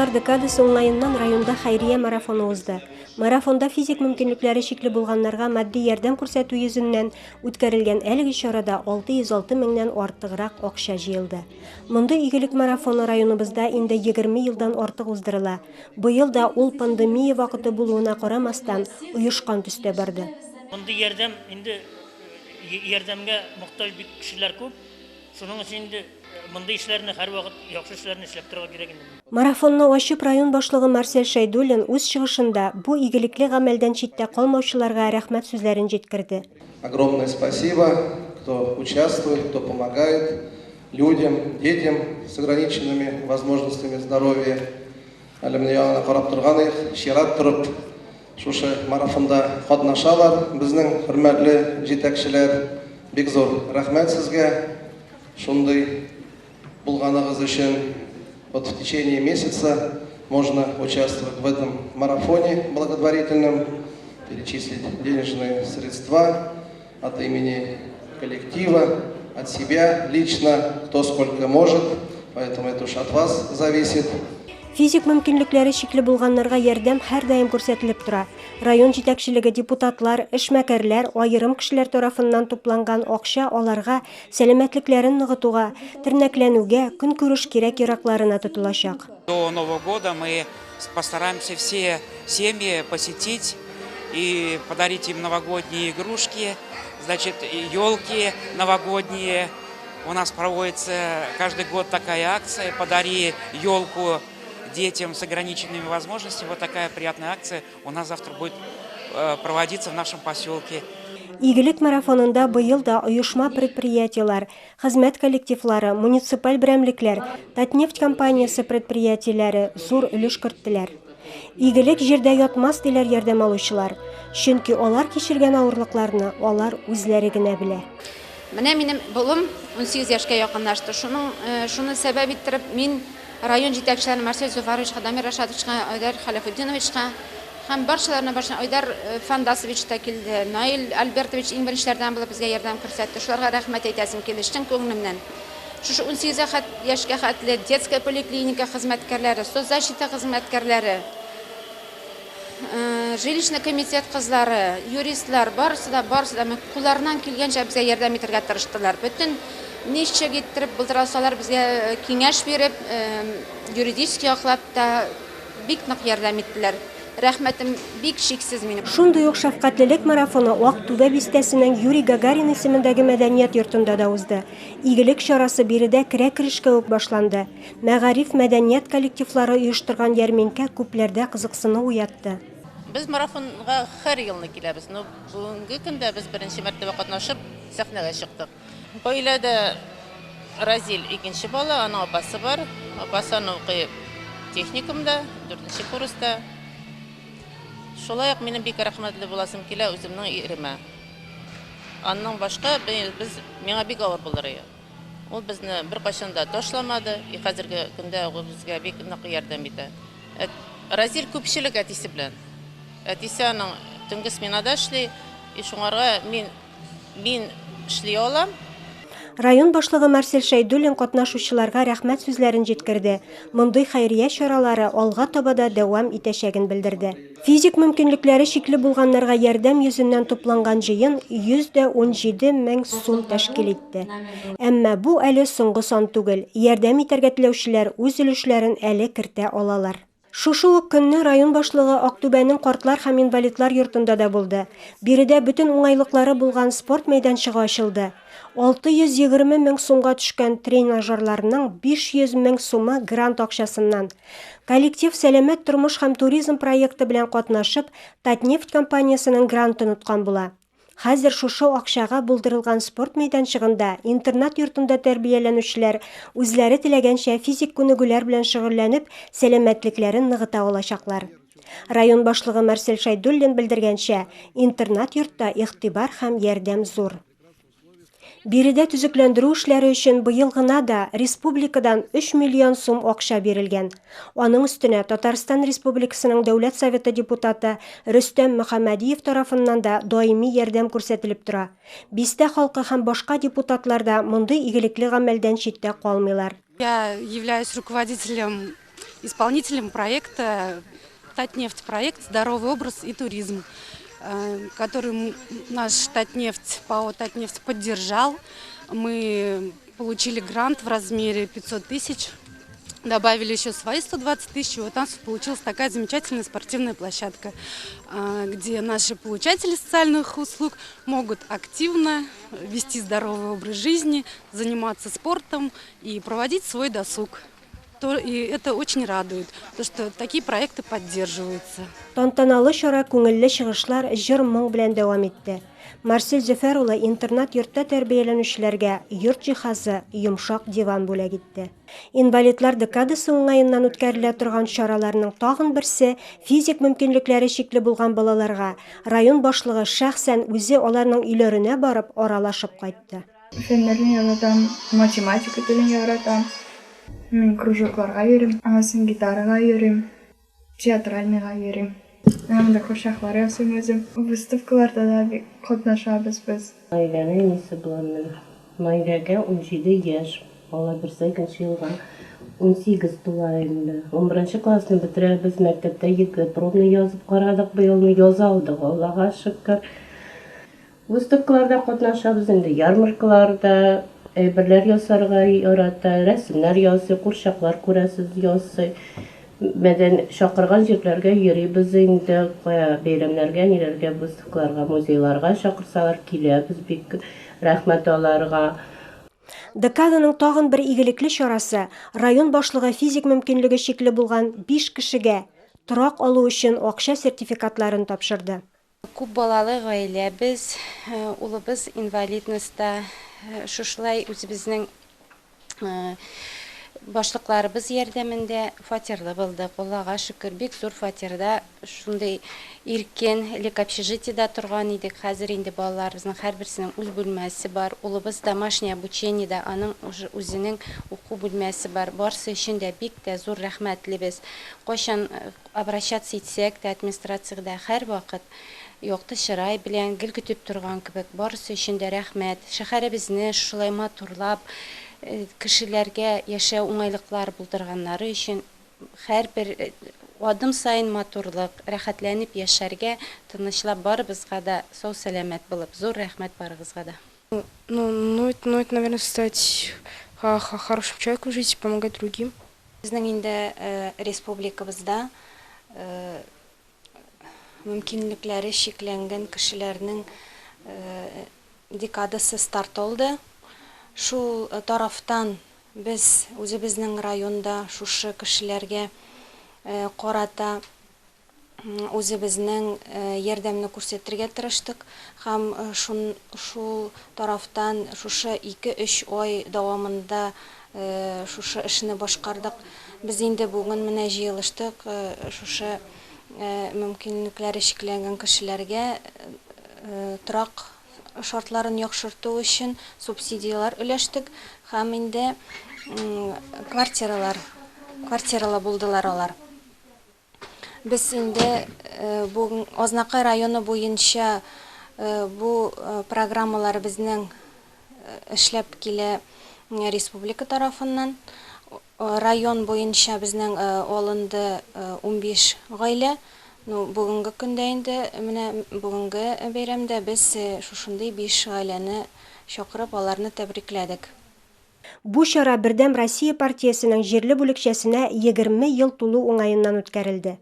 Инвалидлар декадасы уңаеннан районда хәйрия марафоны узды. Марафонда физик мөмкинлекләре чикле булганнарга матди ярдәм күрсәтү йөзеннән үткәрелгән әлеге чарада 606 меңнән артыграк акча җыелды. Мондый игелек марафоны районыбызда инде 20 елдан артык уздырыла. Быел да ул пандемия вакыты булуына карамастан, оешкан төстә барды. Мондый ярдәм инде ярдәмгә мохтаҗ бик кешеләр күп. Шуның өчен инде мондый эшләрне һәрвакыт яхшы эшләрне эшләп торырга кирәк инде. Марафонны ачып, район башлыгы Марсель Шәйдуллин үз чыгышында бу игелекле гамәлдән читтә калмаучыларга рәхмәт сүзләрен җиткерде. Огромное спасибо, кто участвует, кто помогает людям, детям с ограниченными возможностями здоровья. Әле менә яңа карап торган идек, чират торып шушы марафонда катнашалар безнең хөрмәтле җитәкчеләр. Бик зур рәхмәт сезгә шундый булганыгыз өчен. Вот в течение месяца можно участвовать в этом марафоне благотворительном, перечислить денежные средства от имени коллектива, от себя лично, кто сколько может, поэтому это уж от вас зависит. Физик мөмкинлекләре чикле булганнарга ярдәм һәрдаим күрсәтелеп тора. Район җитәкчелеге, депутатлар, эшмәкәрләр, аерым кешеләр тарафыннан тупланган акча аларга сәламәтлекләрен ныгытуга, тернәкләнүгә, көнкүреш кирәк-яракларына тотылачак. До Нового года мы постараемся все семьи посетить и подарить им новогодние игрушки, значит, елки новогодние. У нас проводится каждый год такая акция «Подари елку детям с ограниченными возможностями». Вот такая приятная акция у нас завтра будет проводиться в нашем поселке. Игелек марафонында быел да оешма-предприятиеләр, хезмәт коллективлары, муниципаль берәмлекләр, Татнефть компаниясе предприятиеләре зур өлеш керттеләр. Игелек җирдә ятмас, диләр ярдәм алучылар. Чөнки алар кичергән авырлыкларны алар үзләре генә белә. Менә минем улым 18 яшькә якынлашты. Шуның шуны сәбәп иттереп, мин район җитәкчеләренә Марсель Зөфәровичка, Дамир Рашатовичка, Айдар Хәләфетдиновичка һәм барчаларына барча Айдар Фандасович та килде, Наил Альбертович иң беренчеләрдән булып безгә ярдәм күрсәтте. Шуларга рәхмәт әйтәсем килде чын күңелемнән. Шушы 18 яшькә хәтле детская поликлиника хезмәткәрләре, соцзащита хезмәткәрләре, жилищный комитет кызлары, юристлар, барысы да, барысы да кулларыннан килгәнчә безгә ярдәм итәргә тырыштылар. Бөтен ничек иттереп булдыра алсалар, безгә киңәш биреп, юридически яклап та бик нык ярдәм иттеләр. Рәхмәтем бик чиксез минем. Шундый ук шәфкатьлелек марафоны Актүбә бистәсенең Юрий Гагарин исемендәге мәдәният йортында да узды. Игелек чарасы биредә керә-керешкә үк башланды. Мәгариф, мәдәният коллективлары оештырган ярминкә күпләрдә кызыксыну уятты. Без марафонга һәр елны киләбез, но бүгенге көндә без беренче мәртәбә катнашып, сәхнәгә чыктык. Гаиләдә Разил икенче бала, аның апасы бар. Апасы аны укый техникумда, дүртенче курста. Шулай ук минем бик рәхмәтле буласым килә үземнең иремә. Аннан башка без, миңа бик авыр булыр иде. Ул безне беркайчан да ташламады, и хәзерге көндә ул безгә бик нык ярдәм итә. Разил күпчелек әтисе белән. Әтисе аның төнге сменада эшли, и шуңарга мин мин эшли алам. Район башлыгы Марсель Шәйдуллин катнашучыларга рәхмәт сүзләрен җиткерде, мондый хәйрия чаралары алга таба да дәвам итәчәген белдерде. Физик мөмкинлекләре чикле булганнарга ярдәм йөзеннән тупланган җыен 117 мең сум тәшкил итте. Әмма бу әле соңгы сан түгел, ярдәм итәргә теләүчеләр үз өлешләрен әле кертә алалар. Шушы ук көнне район башлыгы Актүбәнең картлар һәм инвалидлар йортында да булды. Биредә бөтен уңайлыклары булган спорт мәйданчыгы ачылды. 620 мең сумга төшкән тренажерларның 500 мең сумы грант акчасыннан. Коллектив Сәламәт тормыш һәм туризм проекты белән катнашып, Татнефть компаниясенең грантын откан була. Хәзер шушы акчага булдырылган спорт мәйданчыгында интернат йортында тәрбияләнүчеләр үзләре теләгәнчә физик күнегүләр белән шөгыльләнеп, сәламәтлекләрен ныгыта алачаклар. Район башлыгы Марсель Шәйдуллин белдергәнчә, интернат-йортта игътибар һәм ярдәм зур. Биредә төзекләндерү эшләре өчен быел гына да республикадан 3 миллион сум акча бирелгән. Аның өстенә Татарстан Республикасының Дәүләт Советы депутаты Рөстәм Мөхәммәдиев тарафыннан да даими ярдәм күрсәтелеп тора. Бистә халкы һәм башка депутатлар да мондый игелекле гамәлдән читтә калмыйлар. Я являюсь руководителем исполнителем проекта «Татнефть» проект «Здоровый образ и туризм», который наш «Татнефть», ПАО «Татнефть» поддержал. Мы получили грант в размере 500 тысяч, добавили еще свои 120 тысяч, и вот у нас получилась такая замечательная спортивная площадка, где наши получатели социальных услуг могут активно вести здоровый образ жизни, заниматься спортом и проводить свой досуг. И это очень радует, то, что такие проекты поддерживаются. Тантаналы чара күңелле чыгышлар, җыр-моң белән дәвам итте. Марсель Зөфәр улы интернат-йортта тәрбияләнүчеләргә йорт җиһазы, йомшак диван бүләк итте. Инвалидлар декадасы уңаеннан үткәрелә торган чараларның тагын берсе физик мөмкинлекләре чикле булган балаларга район башлыгы шәхсән үзе аларның өйләренә барып аралашып кайтты. Фәннәрне яратам, математика телен яратам. Мин кружокларга йөрим, аннан соң гитарага йөрим, театральныйга йөрим. Менә монда курчаклар ясыйм үзем. Выставкаларда да бик катнашабыз без. Наиләнең әнисе булам мин. Наиләгә 17 яшь, бала бирсә икенче елга 18 тула инде. Унберенче классны бетерәбез, мәктәптә ЕГЭ пробный язып карадык быелны, яза алдык, Аллага шөкер. Выставкаларда катнашабыз инде, ярмаркаларда, әйберләр ясарга ярата, рәсемнәр ясый, курчаклар күрәсез, ясый. Мәдән чакырган җирләргә йөрибез инде, кая бәйрәмнәргә, ниләргә, выставкаларга, музейларга чакырсалар, киләбез, бик рәхмәт аларга. Декаданың тагын бер игелекле чарасы, район башлыгы физик мөмкинлеге чикле булган биш кешегә торак алу өчен акча сертификатларын тапшырды. Күп балалы гаилә без, улыбыз инвалидностьта, шушылай үзебезнең башлыкларыбыз ярдәмендә фатирлы булдык. Аллага шөкер, бик зур фатирда, шундый иркен, элек общежитиедә торган идек, хәзер инде балаларыбызның һәрберсенең үз бүлмәсе бар. Улыбыз домашний обучениедә, аның уже үзенең уку бүлмәсе бар. Барсы өчен дә бик тә зур рәхмәтлебез. Кайчан Обращаться итсәк тә, администрациягә һәрвакыт якты чырай белән, гел көтеп торган кебек. Барысы өчен дә рәхмәт. Шәһәребезне шулай матурлап, кешеләргә яшәү уңайлыклары булдырганнары өчен һәрбер адым саен матурлык, рәхәтләнеп яшәргә, тынычлап барыбызга да сау-сәламәт булып. Зур рәхмәт барыгызга да. Ну, ну, это, ну, это, наверное, стать хорошим человеком в жизни, помогать другим. Безнең инде республикабызда мөмкинлекләре чикләнгән кешеләрнең декадасы старт алды. Шул тарафтан без үзебезнең районда шушы кешеләргә карата үзебезнең ярдәмне күрсәтергә тырыштык һәм шул тарафтан шушы ике-өч ай дәвамында шушы эшне башкардык. Без инде бүген менә җыелыштык, шушы мөмкинлекләре чикләнгән кешеләргә торак шартларын яхшырту өчен субсидияләр өләштек һәм инде квартиралар, квартиралы булдылар алар. Без инде бүген Азнакай районы буенча бу программалар безнең эшләп килә республика тарафыннан. Район буенча безнең алынды 15 гаилә. Ну, бүгенге көндә инде менә бүгенге бәйрәмдә без шушындый 5 гаиләне чакырып, аларны тәбрикләдек. Бу чара Бердәм Россия партиясенең җирле бүлекчәсенә 20 ел тулу уңаеннан үткәрелде.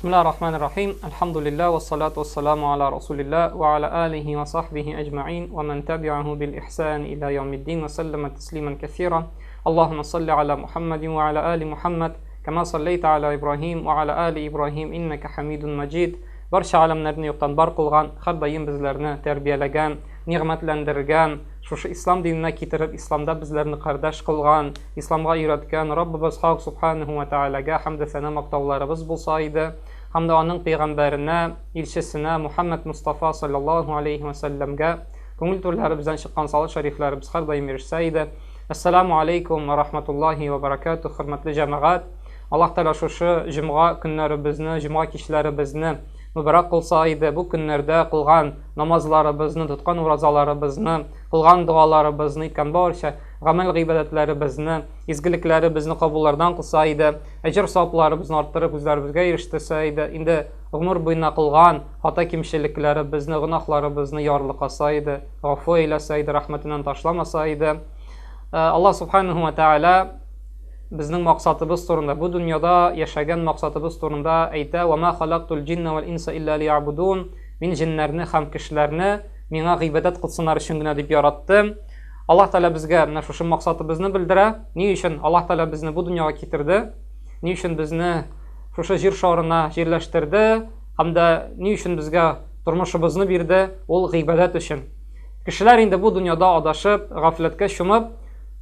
Бисмилла рахман рахим. Альхамдулилля, вассалату вассаламу аля расулилля, ва аля алихи ва сахбихи аджмаин, ва ман табиаху бил ихсан иля яумиддин, ва саллама таслиман кафира. Аллахума салли аля Мухаммадин ва аля али Мухаммад, кама саллейта аля Ибрахим ва аля али Ибрахим, иннака хамидун маджид. Барча галәмнәрне юктан бар кылган, һәрдаим безләрне тәрбияләгән, нигъмәтләндергән, шушы ислам диненә китереп, исламда безләрне кардәш кылган, исламга өйрәткән Раббыбыз Хак Субханаху ва Тәгаләгә хәмде сәна мактауларыбыз булса иде. Һәм дә аның пәйгамбәренә, илчесенә Мухаммад Мустафа саллаллаһу алейхи ва сәлләмгә күңел түрләребездән чыккан салат шәрифләребез һәрдаим ирешсә иде. Ассаламу алейкум ва рахматуллахи ва баракатух, хөрмәтле җәмәгать. Аллаһ Тәгалә шушы җомга көннәребезне, җомга кичләребезне мөбарәк кылса иде. Бу көннәрдә кылган намазларыбызны, тоткан уразаларыбызны, кылган догаларыбызны, иткән барча гамәл гыйбадәтләребезне, изгелекләребезне кабуллардан кылса иде. Әҗер савапларыбызны арттырып үзләребезгә ирештерсә иде. Инде гомер буена кылган хата кимчелекләребезне, гөнаһларыбызны ярлыкаса иде, гафу әйләсә иде, рәхмәтеннән ташламаса иде. Аллаһ субханаху ва тааля безнең максатыбыз турында, бу дөньяда яшәгән максатыбыз турында әйтә: "Ва ма халактул җинна вал инса илля лиябудун." Мин җеннәрне һәм кешеләрне миңа гыйбадәт кылсыннар өчен генә дип яраттым. Аллаһ Тәгалә безгә менә шушы максатыбызны белдерә. Ни өчен Аллаһ Тәгалә безне бу дөньяга китерде? Ни өчен безне шушы җир шарына җирләштерде? Һәм дә ни өчен безгә тормышыбызны бирде? Ул гыйбадәт өчен. Кешеләр инде бу дөньяда адашып, гафләткә чумып,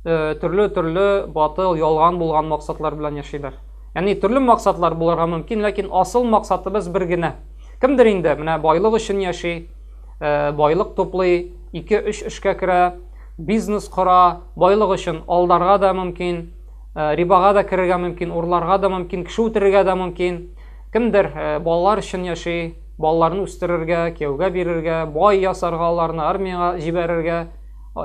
э, төрле-төрле батыл, ялган булган максатлар белән яшиләр. Ягъни төрле максатлар булырга мөмкин, ләкин асыл максатыбыз бер генә. Кемдер инде менә байлык өчен яши, э, байлык туплый, ике-өч эшкә керә, бизнес кора, байлык өчен алдарга да мөмкин, э, рибага да керергә мөмкин, урларга да мөмкин, кеше үтерергә дә мөмкин. Кемдер э, балалар өчен яши, балаларны үстерергә, кияүгә бирергә, бай ясарга аларны, армиягә җибәрергә,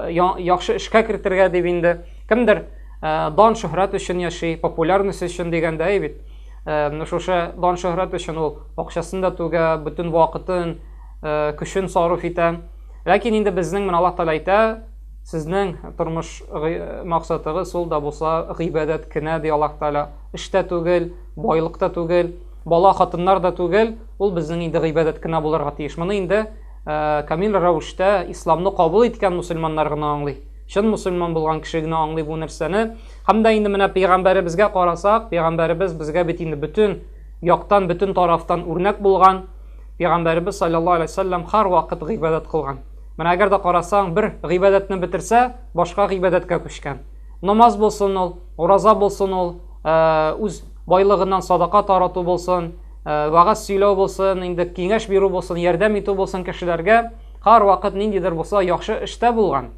яхшы эшкә кертергә дип инде. Кемдер дан шөһрәт өчен яши, популярность өчен дигәндә әй бит. Менә шушы дан шөһрәт өчен ул акчасын да түгә, бөтен вакытын, көчен сарыф итә. Ләкин инде безнең менә Аллаһ Тәгалә әйтә, сезнең тормыш максатыгыз ул да булса гыйбадәт кенә ди Аллаһ Тәгалә. Эш тә түгел, байлык та түгел, бала хатыннар да түгел, ул безнең инде гыйбадәт кенә булырга тиеш. Моны инде камил рәвештә исламны кабул иткән мусульманнар гына аңлый. Чын мусульман булган кеше генә аңлый бу нәрсәне. Һәм дә инде менә пәйгамбәребезгә карасак, пәйгамбәребез безгә бит инде бөтен яктан, бөтен тарафтан үрнәк булган. Пәйгамбәребез саллаллаһу алейһи вәсәлләм һәрвакыт гыйбадәт кылган. Менә әгәр дә карасаң, бер гыйбадәтне бетерсә, башка гыйбадәткә күчкән. Намаз булсын ул, ураза булсын ул, үз байлыгыннан садака тарату булсын, вәгазь сөйләү булсын, инде киңәш бирү булсын, ярдәм итү булсын кешеләргә, һәрвакыт ниндидер булса яхшы эштә булган.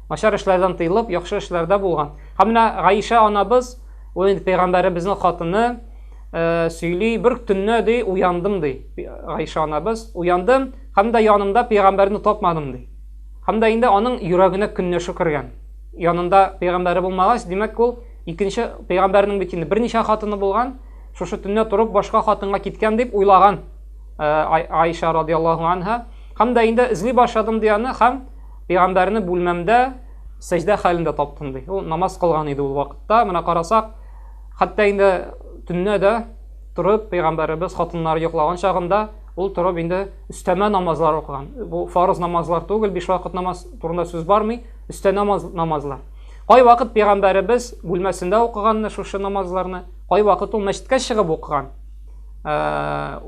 Начар эшләрдән тыелып, яхшы эшләрдә булган. Һәм менә Гаишә анабыз, ул инде пәйгамбәребезнең хатыны, э, сөйли, бер төнне ди, уяндым ди. Гаишә анабыз, уяндым һәм дә янымда пәйгамбәрне тапмадым ди. Һәм дә инде аның йөрәгенә көнләшү кергән. Янында пәйгамбәре булмагач, димәк, ул икенче пәйгамбәрнең бит инде берничә хатыны булган, шушы төнне торып башка хатынга киткән дип уйлаган э, Аиша радиаллаһу анха. Һәм дә инде эзли башладым ди аны һәм пәйгамбәрне бүлмәмдә сәҗдә хәлендә таптым ди. Ул намаз кылган иде ул вакытта. Менә карасак, хәтта инде төннә дә торып пәйгамбәребез хатыннары йоклаган чагында ул торып инде өстәмә намазлар укыган. Бу фарыз намазлар түгел, биш вакыт намаз турында сүз бармый, өстәмә намазлар. Кай вакыт пәйгамбәребез бүлмәсендә укыганны шушы намазларны, кай вакыт ул мәчеткә чыгып укыган. Э,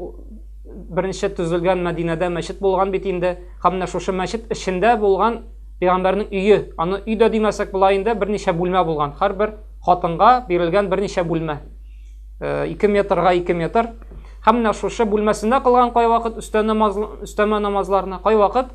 беренче төзелгән Мәдинәдә мәчет булган бит инде. Һәм менә шушы мәчет эчендә булган пәйгамбәрнең өе. Аны өй дә димәсәк була инде, берничә бүлмә булган. Һәрбер хатынга бирелгән берничә бүлмә. 2 э, метрга 2 метр. Һәм менә шушы бүлмәсендә кылган кайвакыт өстәмә намазларны, кайвакыт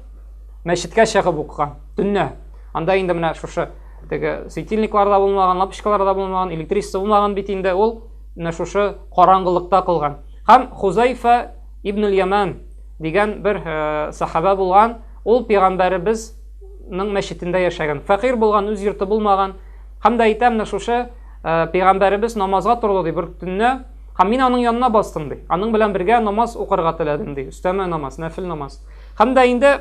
мәчеткә чыгып укыган төнлә. Анда инде менә шушы теге светильниклар да булмаган, лампочкалар да булмаган, электричество булмаган бит инде ул менә шушы караңгылыкта кылган. Һәм Хузайфа ибн Яман дигән бер э, сахаба булган, ул пәйгамбәребезнең мәчетендә яшәгән. Фәкыйрь булган, үз йорты булмаган. Һәм дә әйтәм, менә шушы э, пәйгамбәребез намазга торды ди бер төнне, һәм мин аның янына бастым ди. Аның белән бергә намаз укырга теләдем ди. Өстәмә намаз, нәфил намаз. Һәм дә инде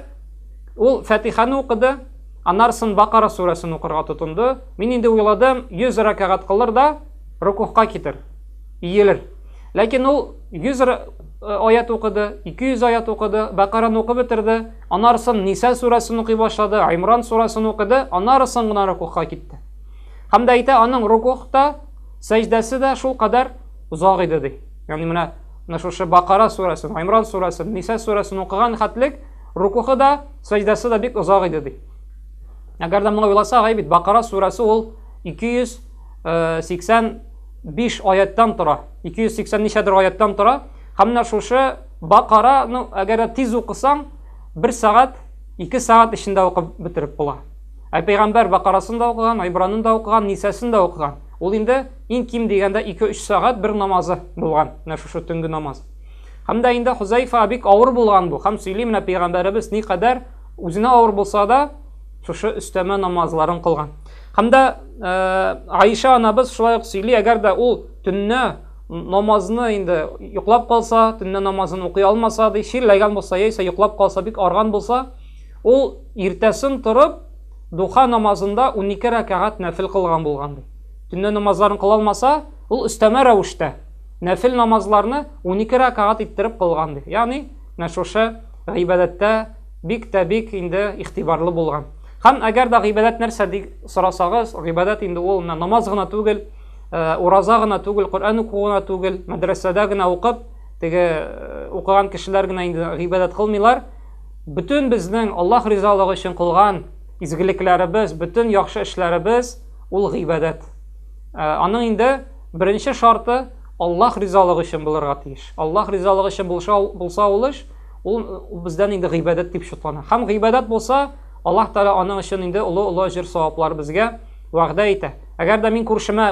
ул Фатиханы укыды, аннан Бакара сүрәсен укырга тотынды. Мин инде уйладым, 100 рәкәгать кылыр да рукухка китер, иелер. Ләкин ул 100 э, аят укыды, 200 аят укыды, Бакараны укып бетерде, анарысын Ниса сүрәсен укый башлады, Имран сүрәсен укыды, анарысын гына рукухка китте. Һәм дә әйтә, аның рукух та, сәҗдәсе дә шул кадәр озак иде ди. Ягъни менә менә шушы Бакара сүрәсен, Имран сүрәсен, Ниса сүрәсен укыган хәтлек Рукухы да, сәҗдәсе дә бик озак иде ди. Әгәр дә моңа уйласак, әй бит Бакара сүрәсе ул 285 аяттан тора. 280 ничәдер аяттан тора. Һәм менә шушы Бакара, ну, әгәр дә тиз укысаң, 1 сәгать, 2 сәгать эчендә укып бетереп була. Ә пәйгамбәр Бакарасын да укыган, Айбранын да укыган, Нисәсен дә укыган. Ул инде иң ким дигәндә 2-3 сәгать бер намазы булган, менә шушы төнге намаз. Һәм дә инде Хузайфа бик авыр булган бу. Һәм сөйли менә пәйгамбәребез никадәр үзенә авыр булса да, шушы өстәмә намазларын кылган. Һәм дә э, Аиша анабыз шулай ук сөйли, әгәр дә ул төнне намазны инде йоклап калса, төнне намазын укый алмаса, ди, чирләгән булса, яисә йоклап калса, бик арган булса, ул иртәсен торып, духа намазында 12 рәкәгать нәфил кылган булган, ди. Төнне намазларын кыла алмаса, ул өстәмә рәвештә нәфил намазларны 12 рәкәгать иттереп кылган, ди. Ягъни, менә шушы гыйбадәттә бик тә бик инде игътибарлы булган. Һәм әгәр дә гыйбадәт нәрсә дип сорасагыз, гыйбадәт инде ул менә намаз гына түгел, э, ураза гына түгел, Коръән уку гына түгел, мәдрәсәдә генә укып, теге э, укыган кешеләр генә инде гыйбадәт кылмыйлар. Бөтен безнең Аллаһ ризалыгы өчен кылган изгелекләребез, бөтен яхшы эшләребез ул гыйбадәт. Э, аның инде беренче шарты Аллаһ ризалыгы өчен булырга тиеш. Аллаһ ризалыгы өчен булса, булса ул эш, ул бездән инде гыйбадәт дип шутлана. Һәм гыйбадәт булса, Аллаһ Тәгалә аның өчен инде олы-олы әҗер саваплар безгә вәгъдә итә. Әгәр дә мин күршемә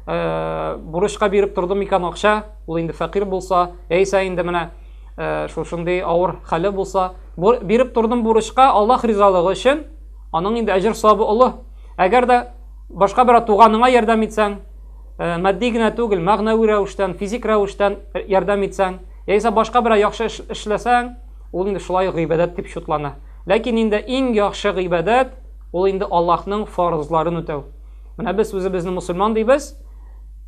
э, бурычка биреп тордым икән акча, ул инде фәкыйрь булса, яисә инде менә э, шушындый авыр хәле булса, биреп тордым бурычка Аллаһ ризалыгы өчен, аның инде әҗер савабы олы. Әгәр дә башка берәр туганыңа ярдәм итсәң, э, матди генә түгел, мәгънәви рәвештән, физик рәвештән ярдәм итсәң, яисә башка берәр яхшы эш эшләсәң, ул инде шулай гыйбадәт дип шутлана. Ләкин инде иң яхшы гыйбадәт ул инде Аллаһның фарызларын үтәү. Менә без үзебезне мусульман дибез.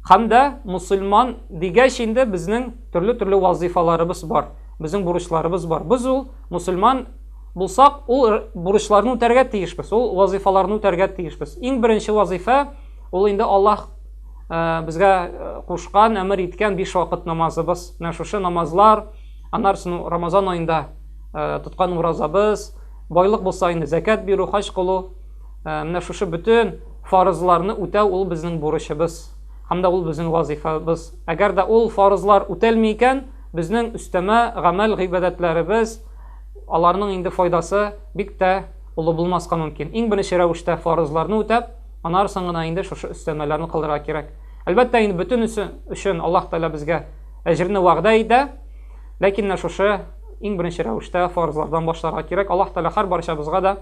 Һәм дә мусульман дигәч инде безнең төрле-төрле вазифаларыбыз бар. Безнең бурычларыбыз бар. Без ул мусульман булсак, ул бурычларны үтәргә тиешбез, ул вазифаларны үтәргә тиешбез. Иң беренче вазифа ул инде Аллаһ э, безгә э, кушкан, әмер иткән биш вакыт намазыбыз. Менә шушы намазлар, аннан соң Рамазан аенда э, тоткан уразабыз, байлык булса инде зәкят бирү, хаҗ кылу, менә шушы бөтен фарызларны үтәү ул безнең бурычыбыз. Һәм дә ул безнең вазифабыз. Әгәр дә ул фарызлар үтәлми икән, безнең өстәмә гамәл гыйбадәтләребез, аларның инде файдасы бик тә олы булмаска мөмкин. Иң беренче рәвештә фарызларны үтәп, аннары соң гына инде шушы өстәмәләрне кылырга кирәк. Әлбәттә, инде бөтенесе өчен Аллаһ Тәгалә безгә әҗерне вәгъдә итә. Ләкин менә шушы иң беренче рәвештә фарызлардан башларга кирәк. Аллаһ Тәгалә һәр барчабызга да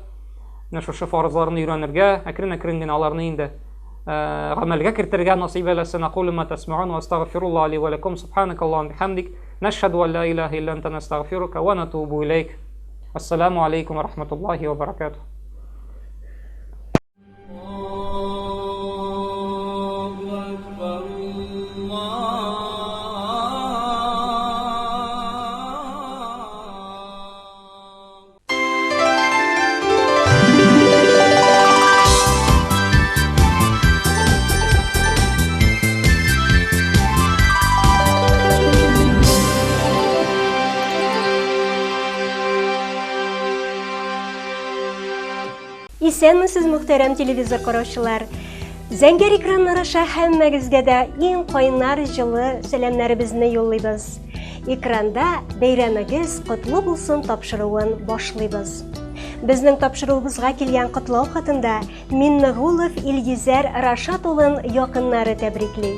менә шушы фарызларны өйрәнергә, әкрен-әкрен генә аларны инде э, гамәлгә кертергә насыйп әйләсен. Акулу ма тасмаун ва астагфируллаһ ли ва лакум. Субханакаллахумма бихамдик. Нәшһәду ан ла илаһа илля анта настагфирука ва натубу илейк. Ассаламу алейкум ва рахматуллахи ва баракатух. Исәнмесез, мөхтәрәм телевизор караучылар! Зәңгәр экраннар аша һәммәгезгә дә иң кайнар җылы сәламнәребезне юллыйбыз. Экранда бәйрәмегез котлы булсын тапшыруын башлыйбыз. Безнең тапшыруыбызга килгән котлау хатында Миннегулов Илгизәр Рашат улын якыннары тәбрикли.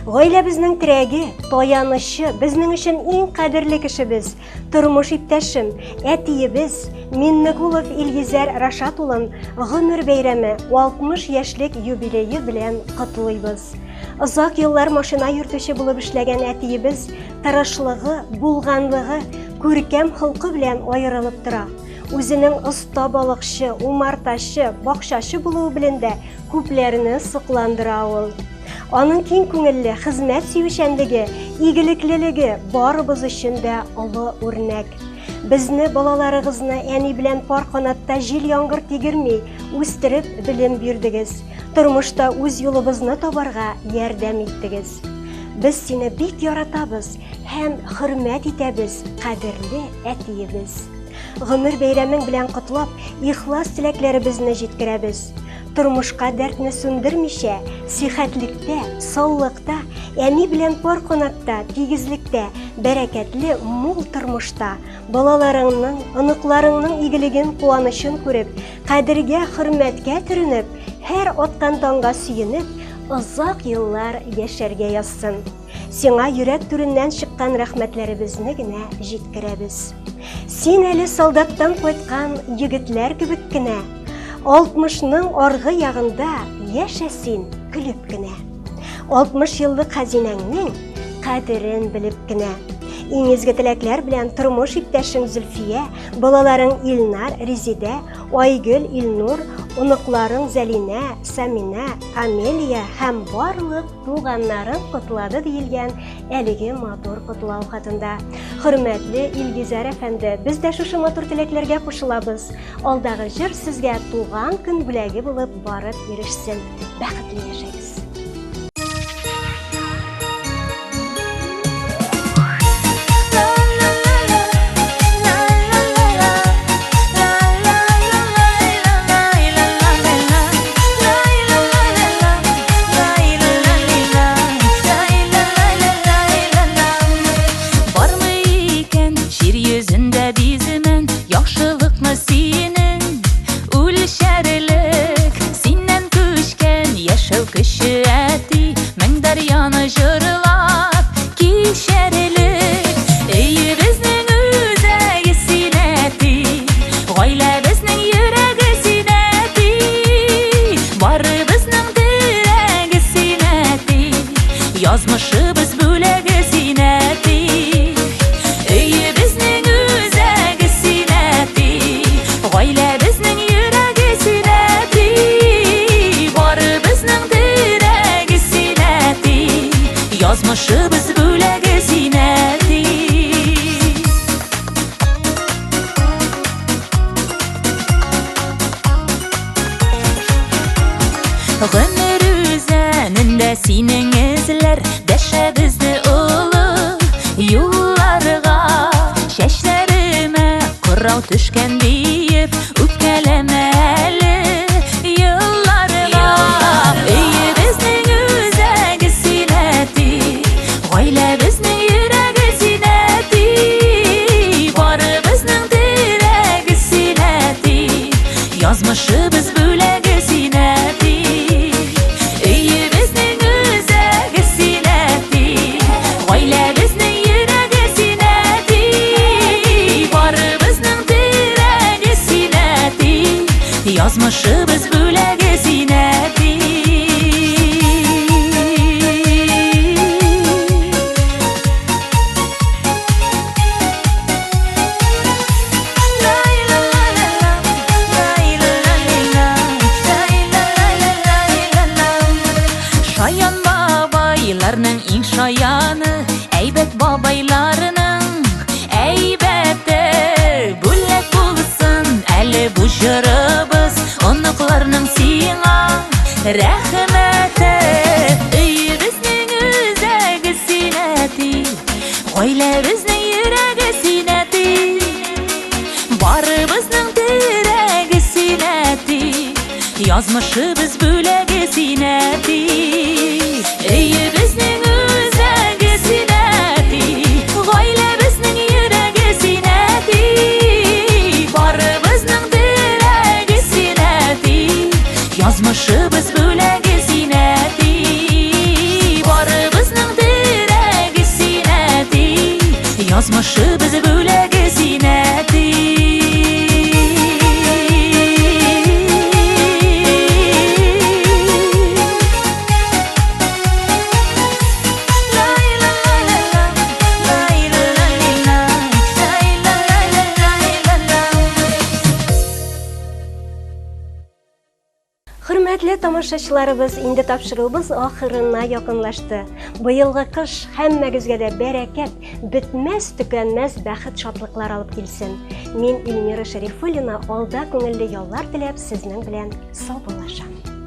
Гаиләбезнең терәге, таянычы, безнең өчен иң кадерле кешебез, тормыш иптәшем, әтиебез Миннегулов Илгизәр Рашат улын гомер бәйрәме 60 яшьлек юбилее белән котлыйбыз. Озак еллар машина йөртүче булып эшләгән әтиебез тырышлыгы, булганлыгы, күркәм холкы белән аерылып тора. Үзенең оста балыкчы, умартачы, бакчачы булуы белән дә күпләрне сокландыра ул. Аның киң күңелле, хезмәт сөючәнлеге, игелеклелеге барыбыз өчен дә олы үрнәк. Безне, балаларыгызны әни белән пар канатта җил-яңгыр тигерми, үстереп белем бирдегез. Тормышта үз юлыбызны табарга ярдәм иттегез. Без сине бик яратабыз һәм хөрмәт итәбез, кадерле әтиебез. Гомер бәйрәмең белән котлап, ихлас теләкләребезне җиткерәбез. Тормышка дәртне сүндермичә, сихәтлектә, саулыкта, әни белән пар канатта, тигезлектә, бәрәкәтле, мул тормышта, балаларыңның, оныкларыңның игелеген, куанычын күреп, кадергә, хөрмәткә төренеп, һәр аткан таңга сөенеп, озак еллар яшәргә язсын. Сиңа йөрәк түреннән чыккан рәхмәтләребезне генә җиткерәбез. Син әле солдаттан кайткан егетләр кебек кенә, алтмышның аргы ягында яшә син көлеп кенә. 60 еллык хәзинәңнең кадерен белеп кенә. Иң изге теләкләр белән тормыш иптәшең Зөлфия, балаларың Илнар, Резидә, Айгөл, Илнур, оныкларың Зәлинә, Саминә, Амелия һәм барлык туганнарын котлады диелгән әлеге матур котлау хатында. Хөрмәтле Илгизәр әфәнде, без дә шушы матур теләкләргә кушылабыз. Алдагы җыр сезгә туган көн бүләге булып барып ирешсен. Бәхетле яшәгез. Бармы икән җир йөзендә биземен яхшылыкны синең үлчәрлек синнән күчкән яшәү көче әти мең дәрьяны җырлап кичәрлек өебезнең үзәге син әти гаиләбезнең йөрәге син әти барыбызның терәге син әти Язмышыбыз бүләге син, әти. Өебезнең үзәге син, әти. Гаиләбезнең йөрәге син, әти. Барыбызның терәге син, әти. Язмышыбыз бүләге син, әти. Гомер үзәнендә синең эзләр Дәшә безне олы юлларга. Чәчләремә кырау төшкән диеп Үпкәләмә әле елларга. Өебезнең үзәге син, әти. Гаиләбезнең йөрәге син, әти. Барыбызның терәге син, әти. Язмышыбыз бүләге син, әти. Өебезнең үзәге син, әти. Гаиләбезнең йөрәге син, әти. Барыбызның терәге син, әти. Язмышыбыз бүләге син, әти. Шаян бабайларның иң шаяны, әйбәт бабайларның әйбәте. Бүләк булсын әле бу җырыбыз, оныкларның сиңа рәхмәте. Өебезнең үзәге син, әти. Гаиләбезнең йөрәге син, әти. Барыбызның терәге син, әти. Язмышыбыз бүләге син, әти. Өебезнең үзәге син, әти. Гаиләбезнең йөрәге син, әти. Барыбызның терәге син, әти. Язмышыбыз бүләге син, әти. Барыбызның терәге син, әти. Язмышыбыз бүләге син, әти. Хөрмәтле тамашачыларыбыз, инде тапшыруыбыз ахырына якынлашты. Быелгы кыш һәммәгезгә дә бәрәкәт, бетмәс, төкәнмәс бәхет шатлыклар алып килсен. Мин Эльмира Шәрифуллина алда күңелле яллар теләп сезнең белән саубуллашам.